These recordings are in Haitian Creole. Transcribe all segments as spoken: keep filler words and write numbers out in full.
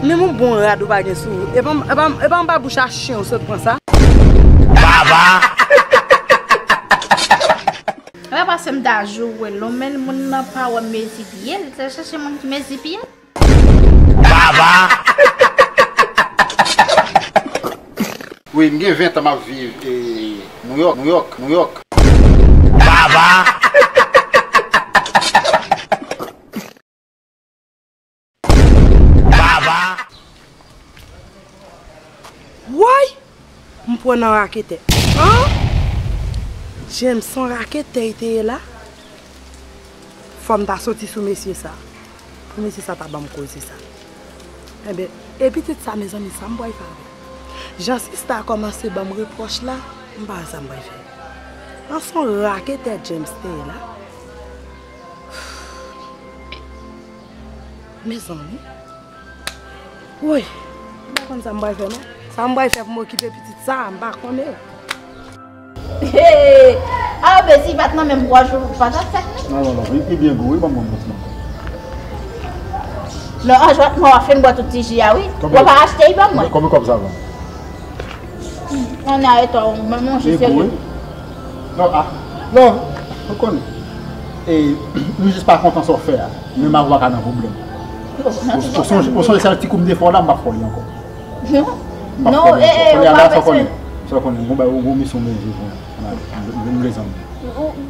Menm yon bon rad ou pa gen sou ou. E pa, e pa, e pa anba bouch a chen ou sot pran sa. Mwen pase m ta joure l, men moun nan pa wè mezi pye l, li t al chache moun ki mezi pye l. Wi, m gen ven tan m ap viv e Nouyòk, Nouyòk, Nouyòk. Woy! M pran nan raketè. An! James, se yon raketè li te ye la. Fò m ta soti sou mesye sa. Pou mesye sa ta ban m koze sa. Enben, e pitit sa, mezanmi, sa m pral fè avè l? Jan sista a kòmanse ban m repwòch la, m pa wè sa m pral fè. An, se yon raketè James te ye la. Mezanmi. Woy, m pa konn sa m pral fè non. Sa m pral fè pou m okipe pitit sa, m pa konnen. Hey! Ah, ben si pa t nan menm pwòch ou pa t ap fèt non. Non, non, non, li, li byen gou, wi, ban m yon ti mango. Non, an jwèt mwen w ap fin bwè tout ti ji a, wi. W ap achte l ban mwen. Konbyen kòb sa vann? An arete w, mwen monje serye. Non, ah, non, ou konn. E, nou jis pa kontan sa w fè a. Men m avè w pa ka nan pwoblèm. Ou sonje, ou sonje sèl ti kou m te fè w la, m p ap fè w li ankò. Non, e, e, ou pa bezwen. Sa w konnen, gon bay, gon misyon mwen jwe pou mwen. M vle zanmi.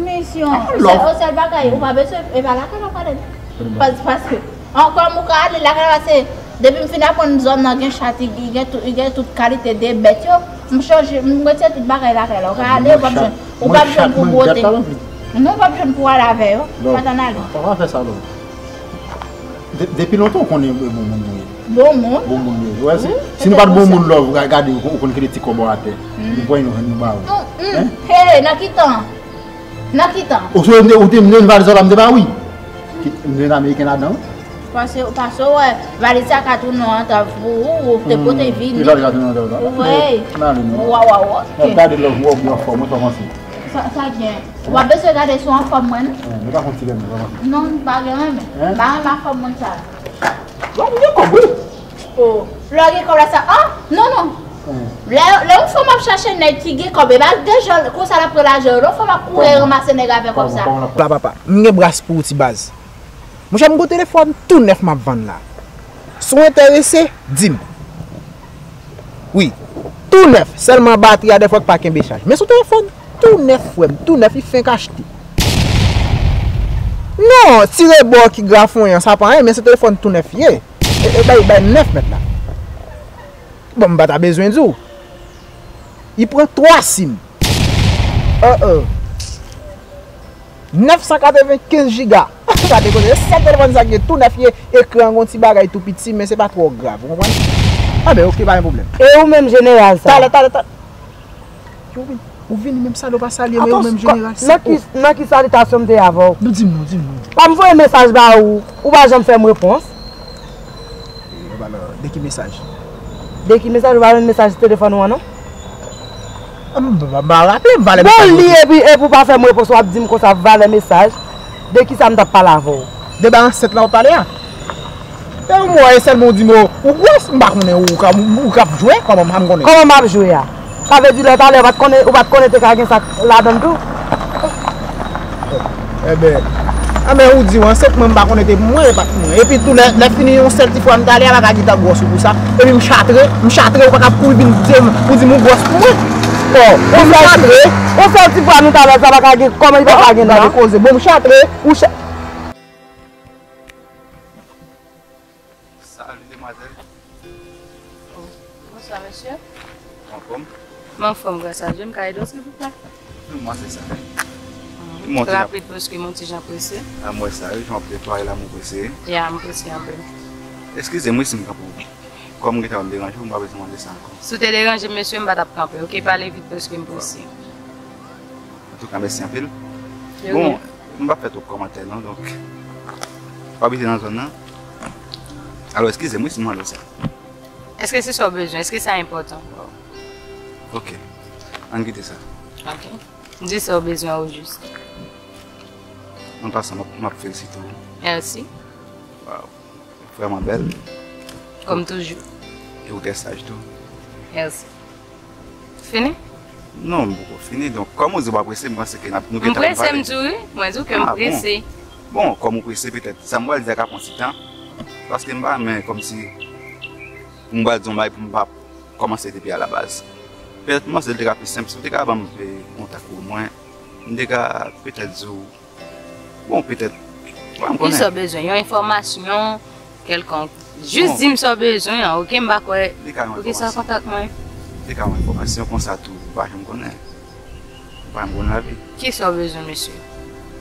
Misyon, se yon sèl bagay, ou pa bezwen, e pa lakay w ap ale non. Pas, paske, ankò m ou ka ale lakay la, se, depi m fin aprann zòn nan gen chat, li gen tout, li gen tout kalite de bèt yo, m chanje, m retire tout bagay lakay la, ou ka ale, ou p ap jwenn, ou p ap jwenn pou bwote. Non, ou p ap jwenn pou ale avè yo, pa t ann ale. Pa fè sa non. De- Depi lontan ou konnen e bon moun mwen ye. Bon moun? Bon moun mwen ye. Ou wè, si, si nou pa t bon moun love, ou ka gade, ou, ou konn kite ti kòb ou atè. Nou pran nou, nou ba ou. Hein? Hey, nan ki tan? Nan ki tan? Ou te, ou te, ou te mnnen valiz ou la, m te ba ou. Ki mnnen ameriken ladan. Pase, pase, ou wè, valiz sa ka tounen yon antrav pou ou, ou te pote vini. Ki valiz la tounen yon antrav la? Ou wè. Nan ale non. Waw, waw, ok. Gade love ou, ou anfòm, ou kòmanse. Sa, sa gen. W ap bezwen gade si w anfòm mwen. Hein, nou pa konn ti renmen, pa konn. Non, m pa gen renmen. M pa renmen anfòm moun sa. Bon, ou gen kòb, wi. Oh, lè w gen kòb la sa, ah, non, non. Lè, lè yon fanm ap chache nèg ki gen kòb, e pa deja konsa l ap pran lajan yo, non, fanm ap kouri ranmase nèg avè kòb sa. La papa, m gen bras pou ou ti baz. Monchè, m gon telefòn tou nèf m ap vann la. Si w enterese, di m. Wi, tou nèf, sèlman batri a dèfwa k pa kenbe chaj. Men se yon telefòn tou nèf, frè m, tou nèf, li fenk achte. Non, ti rebò ki grafonyan, sa pa anyen, men se telefòn tou nèf ye. E, e bay, bay nèf mèt la. Bon, m pa ta bezwen di w. Li pran twa sim. Oh, oh. Nèf san katrevenkenz jiga. Gade koze, se sèl telefòn sa ki gen tou nèf ye, ekran an gon ti bagay tou piti, men se pa twò grav, ou konprann? Anben, ok, pa gen pwoblèm. E ou menm jeneral sa? Talè, talè, talè. Yo, ou vini menm salye ou pa salye, men ou menm jeneral sa. Nan ki, nan ki salitasyon m te avè w? Nou di m non, di m non. Pa m voye mesaj ba ou, ou pa janm fè m repons. Ou pa nan, de ki mesaj? De ki mesaj? Ou pa jwenn mesaj telefòn ou an non? M pa raple m valè mesaj. Bon, li epi, epi ou pa fè m repons, w ap di m konsa valè mesaj. De kisa m t ap pale avè w? De bay ansent la w ap pale a? E ou m wè sèlman ou di m ou gwòs, m pa konnen ou ka, ou k ap jwe, kòman m konnen? Kòman m ap jwe a? Sa vle di lè talè ou pa t konnen, ou pa t konnen te ka gen sa ladan l tou? Enben, enben ou di w ansent mwen, m pa konnen te pou mwen, e pa pou mwen. Epi tou lè, lè fini yon sèl ti fwa m t ale a, pa ka gentan gwòs ou pou sa. Epi m chatre, m chatre, ou pa ka kouri vin di m, ou di m ou gwòs pou mwen. Bon, m chatre. Yon sèl ti fwa nou t ale a, sa pa ka gen, kòman li pa ka gen nan? Gade koze, bon, m chatre. Ou cha- Salut, demoiselle. Oh, bonsoir, monsieur. Anfòm? Mwen anfòm, gras a Dye. M ka ede w, silvouplè? Non, mwen se sa. Rapid, paske mwen ti jan prese. A, mwen sa, wi, jan w ap netwaye la, mwen prese. Ya, m prese anpil. Eskize m, wi, si m kanpe w. Kòm m gentan deranje w, m pa bezwen mande sa ankò. Si w te deranje m, mesye, m pa t ap kanpe, oke? Pale vit, paske m prese. Antouka, mèsi anpil. Bon, m p ap fè twòp kòmantè non, donk, pa oblije nan zòn nan. Alò, eskize m, wi, si m mande w sa. Èske se sa w bezwen? Èske sa enpòtan? Ok. Ann kite sa. Ok. Di sa w bezwen ojis. An pasan, m ap, m ap felisite w. Mèsi. Waw. Vrèman bèl. Kòm toujou. E ou trè saj tou. Mèsi. Fini? Non, m poko fini. Donk, kòm ou di w pa prese, m panse ke n ap, nou gentan pale. M prese, m di w wi. Mwen di w ke m prese. Bon, kòm ou prese, petèt, sa m pral di a ka pran ti tan. Paske m pa renmen kòmsi pou m pral di yon bagay pou m pa kòmanse depi alabaz. Petèt, m panse l te ka pi senp si w te ka ban m, e, kontak ou mwen. M te ka petèt di w Bon, petèt. Ou pa m konnen. Kisa w bezwen? Yon enfòmasyon kèlkonk. Jis di m sa w bezwen an, oke? M pa kwè. Poukisa w kontak mwen? Li ka yon enfòmasyon konsa tou, ou pa janm konnen. Ou pa janm konn lavi. Kisa w bezwen, mesye?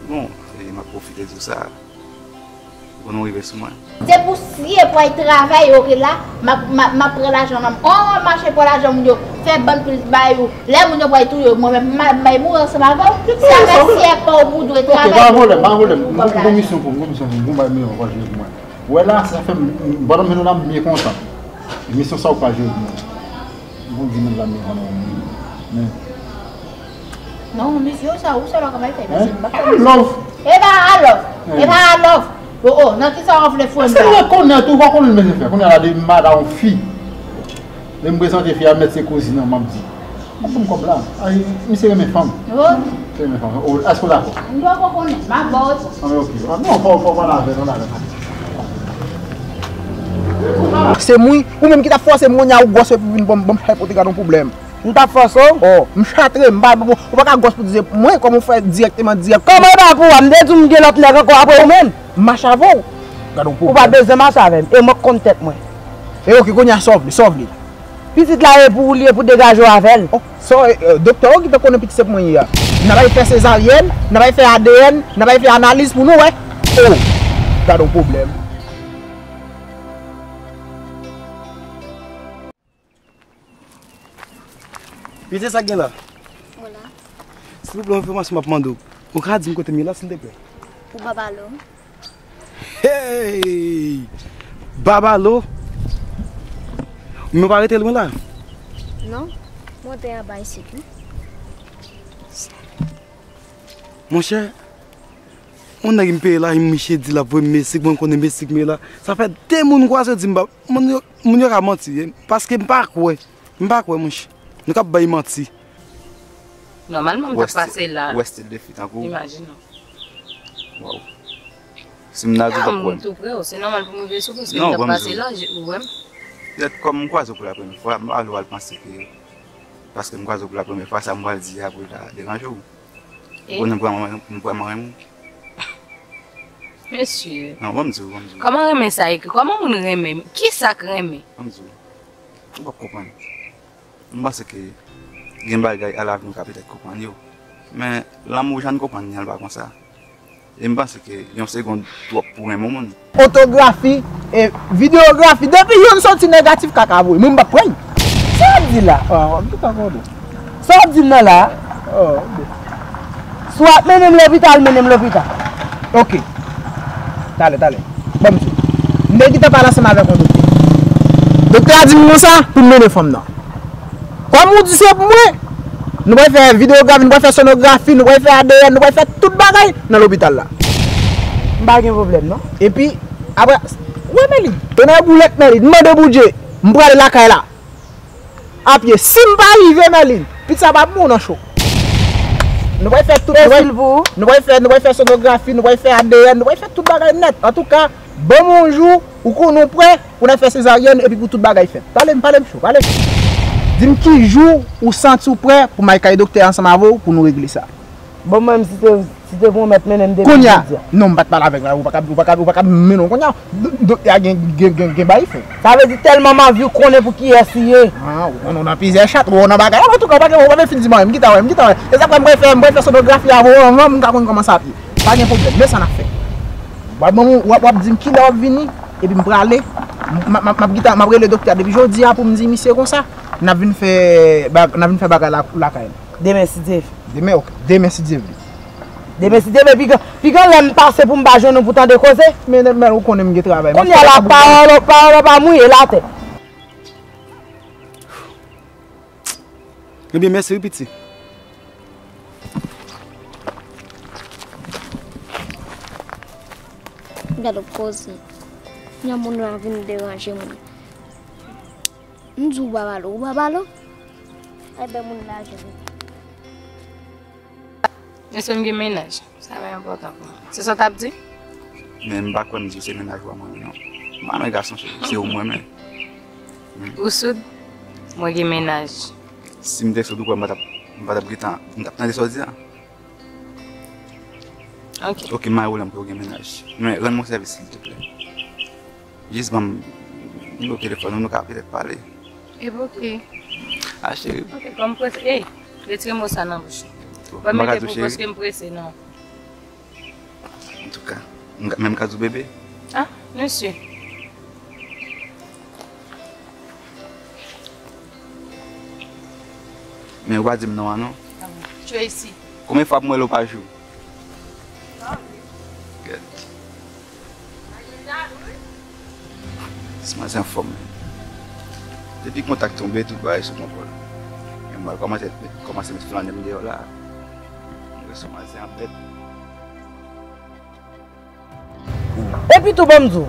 Bon, e, m ap pwofite di w sa. Ou konnen w rive sou mwen. Se pou siye pou al travay, oke la, m ap, m ap, m ap pran lajan nan men w. Oh, mache pran lajan moun yo, fè bann plis bay ou. Lè moun yo pral touye w, mwen menm, m a, m a mouri ansanm avè w. Sa fè siye pa w pou w dwe travay. Ok, pa gen pwoblèm, pa gen pwoblèm. M gon misyon pou m, gon misyon pou m, gon bay milyon pou w jere pou mwen. Ou wè la, sa fè m, m, pandan m jwenn ou la, m byen kontan. Misyon sa ou ka jere pou mwen. Bon, di mil la, m vin vann yon moun. Men. Non, misye, ou sa, ou sa pa ka bay fè, mesye, m pa fè misye. Love. E pa a love. E pa a love. Oh, oh, nan kisa w ap vle fouye m la? Se rekonèt ou pa konnen mesye fè. Kounye a la, de m pa ta yon fi. Lè m prezante fi a, mèt se kouzin an, m ap di. Ap ban m kòb la. Ay, misye renmen fanm. Oh. Misye renmen fanm. Oh, èske w dakò? M poko konnen. M ap ba w repons. Ah, ok. Ah, non, fò, fò w pale avè l, pale avè l. Se mwen, ou menm ki t ap fòse m kounye a ou gwòs epi w vin ban m, ban m chay pote gade yon pwoblèm. M t ap fòse w? Oh, m chatre, m pa, ou pa ka gwòs pou di se mwen, kòm ou fè dirèkteman dirèk. Kòman e pa pou w a? M te di w m gen lòt nèg ankò apre ou menm. M mache avè w. Gade yon pwoblèm. Ou pa bezwen mache avè m, e mwen k konn tèt mwen. E ok, kounye a sa w vle, sa w vle. Pitit la e pou ou li, e pou degaje w avè l. Oh, sa, e, e, doktè w ki te konnen pitit se pou mwen ye a. N ap al fè sezaryèn, n ap al fè A D N, n ap al fè analiz pou nou wè. Oh, gade yon pwoblèm. Pitit, sa k gen la? Hola. Silvouplè, yon enfòmasyon m ap mande w. Ou ka di m kote m ye la, silteplè? Ou Babalo. Hey! Babalo! Men w pa rete lwen la? Non, mwen te anba isit, wi. Monchè, yon nèg m peye la, misye di l ap voye m mesik, mwen konnen mesik m ye la. Sa fè de moun m kwaze di m ba, moun yo, moun yo ka manti, paske m pa kwè. M pa kwè, monchè. Nou k ap bay manti. Nòmalman, m t ap pase la. Ou wè stil de fi tankou w? Imajine w. Waw. Si m nan di w p ap wè m. Tou pre w, se nòmal pou m rive sou w, paske m t ap pase la, ou wè m. Petèt kòm m kwaze w pou la premyè fwa, m pa vle w al panse ke paske m kwaze w pou la premyè fwa, sa m pral di a pou l ta deranje w. Ou konnen m vrèman, m vrèman renmen w. Mesye. Non, ban m di w, ban m di w. Kòman renmen sa ekri? Kòman moun renmen? Kisa k renmen? Ban m di w. Ou p ap konprann. M panse ke gen bagay alavenn ou ka petèt konprann yo. Men lanmou jan n konprann li an, l pa konsa. E m panse ke yon segonn twòp pou renmen yon moun. Fotografi, e videyografi, depi youn soti negatif, kaka voye. Mwen m p ap pran l. Sa w ap di la? Ah, w ap di kaka w di. Sa w ap di m nan la? Oh, ok. Si w ap mennen m lopital, mennen m lopital. Ok. Talè, talè. Ban m di w. M te gentan pale ansanm avèk yon doktè. Doktè a di m konsa pou m mennen fanm nan. Kòm ou di se pou mwen, nou pral fè videyografi, nou pral fè sonografi, nou pral fè A D N, nou pral fè tout bagay nan lopital la. M pa gen pwoblèm, non. Epi, apre, wè Mèlin, e nan boulèt Mèlin, m mande Bondye, m prale lakay la. A pye, si m pa rive Mèlin, pitit sa pa pou mwen nan cho. Nou pral fè tout, nou pral, nou pral fè, nou pral fè sonografi, nou pral fè A D N, nou pral fè tout bagay nèt. Antouka, ban m yon jou, ou konnen w prè, pou n al fè sezaryèn, epi pou tout bagay fèt. Pale m, pale m cho, pale m. Di m ki jou ou santi w prè pou m al kay doktè ansanm avè w pou nou regle sa. Bon, mwen, si te, si te pwomèt mennen m depi jodi a. Kounye a, non, m pa t pale avèk la, ou pa ka, ou pa ka, ou pa ka mennen w kounye a. Do-, doktè a gen, gen, gen, gen bagay fè. Sa vle di tèlman m anvi w konnen pou kiyès li ye. Ah, ou konnen w nan plizyè chat, ou nan bagay. Antouka, ou pa gen, ou pa menm fin di m anyen, m gentan wè, m gentan wè. E sa fè m prefere, m prefere sonografi avè w anvan m ka konn kòman sa ap ye. Pa gen pwoblèm, men sa n ap fè. W ap ban m, w ap, w ap di m kilè w ap vini, epi m prale. M, m, m, m ap gentan, m ap rele doktè a depi jodi a pou m di misye konsa. N ap vin fè, ba-, n ap vin fè bagay la, lakay la. Demen, si Dye vle. Demen, ok. Demen, si Dye vle. Demen, si Dye vle, pigan, pigan lè m pase pou m pa jwenn ou pou tande koze. Men, men, ou konnen m gen travay. Kounye a la, pawòl, pawòl pa mouye latè. Ebyen, mèsi wi, piti. Gade w koze. Yon moun la vin deranje mwen. M di w pa pale, ou pa pale? Ebyen, moun la jwenn. Mesye, m gen mennaj. Sa pa enpòtan pou mwen. Se sa w t ap di? Men m pa kwè m di w se mennaj ou a mwen, non. M pa renmen gason, cheri. Se ou m renmen. Ou soud? Mwen gen mennaj. Si m te soud, ou kwè m pa t ap, m pa t ap gentan, m t ap tande sa w di a? Ok. Ok, m a ou la, m kwè ou gen mennaj. Men, rann mwen sèvis, silteplè. Jis ban m nimewo telefòn ou, nou ka petèt pale. Epi ok. A, cheri. Ok, kòm prese. Ey, retire mo sa nan bouch ou. Bon, pa m mete pou paske m prese, non. Antouka, m ka, men m ka di w bebe? Ah, mesye. Men ou pa di m non an, non. Tracy. Konbyen fwa pou mwen lè w pa jou? Gad. Ti manzè anfòm, men. Depi kontak tonbe, tout bagay sou kontwòl. Men mwen kòmanse, kòmanse met flannen m deyò la. Mwen wè se manzè an bèt. Epi tou, ban m di w,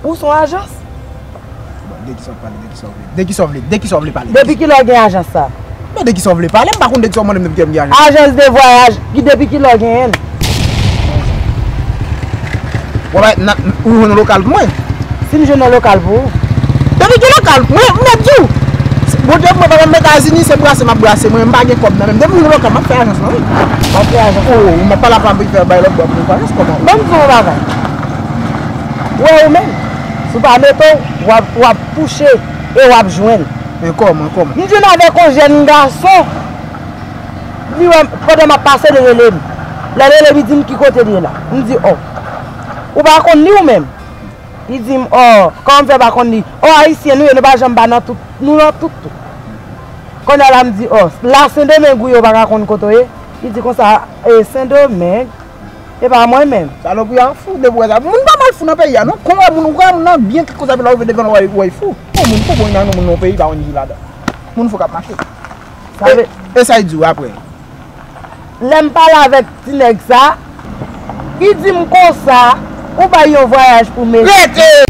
ou se yon ajans? Bon, de kisa w pale, de kisa w vle, de kisa w vle, de kisa w vle pale? Depi kilè w gen ajans sa? Non, de kisa w vle pale? M pa konn de kisa w mande m depi kilè m gen ajans. Ajans de vwayaj, ki depi kilè w genyen l? Ou jwenn yon lokal pou mwen? Si m jwenn yon lokal pou ou. Depi ki lokal? Mwen, m mèt di w. Bondye pou mwen, pa m Etazini, se brase m ap brase mwen, m pa gen kòb nan men m. Depi m jwenn lokal, m ap fè ajans lan, wi. W ap fè ajans lan? Oh, m ap pale apa m fè bay lòt bò pou m fè ajans, kòman? Ban m di w yon bagay. Ou wè ou menm, si w pa mete w, w ap, w ap touche e w ap jwenn. Men kòman, kòman? M jwenn avèk yon jèn gason. Li wè m, pandan m ap pase, li rele m. Lè l rele m, li di m ki kote l ye la. M di, oh. Ou pa konn li ou menm? Li di m, oh, kòman m fè pa konn li? Oh, ayisyen nou ye, nou pa janm pa nan tout, nou nan tout tou. Kounye a la m di, oh, la Sendomeng ou ye, ou pa ka konn kote w ye? Li di konsa, e Sendomeng, e pa mwen menm. Salopri a fou, depi w wè sa. Moun pa mal fou nan peyi a, non. Kon w wè moun, ou wè moun nan byen tèt konsa, epi lè w rive devan l, w wè, w wè l fou. Bon, moun fou, bon, nan moun nan peyi, pa konn ki ladan. Moun fou k ap mache. Sa vle, e sa y di w apre? Lè m pale avèk ti nèg sa, li di m konsa, ou bay yon vwayaj pou mesye. Rete!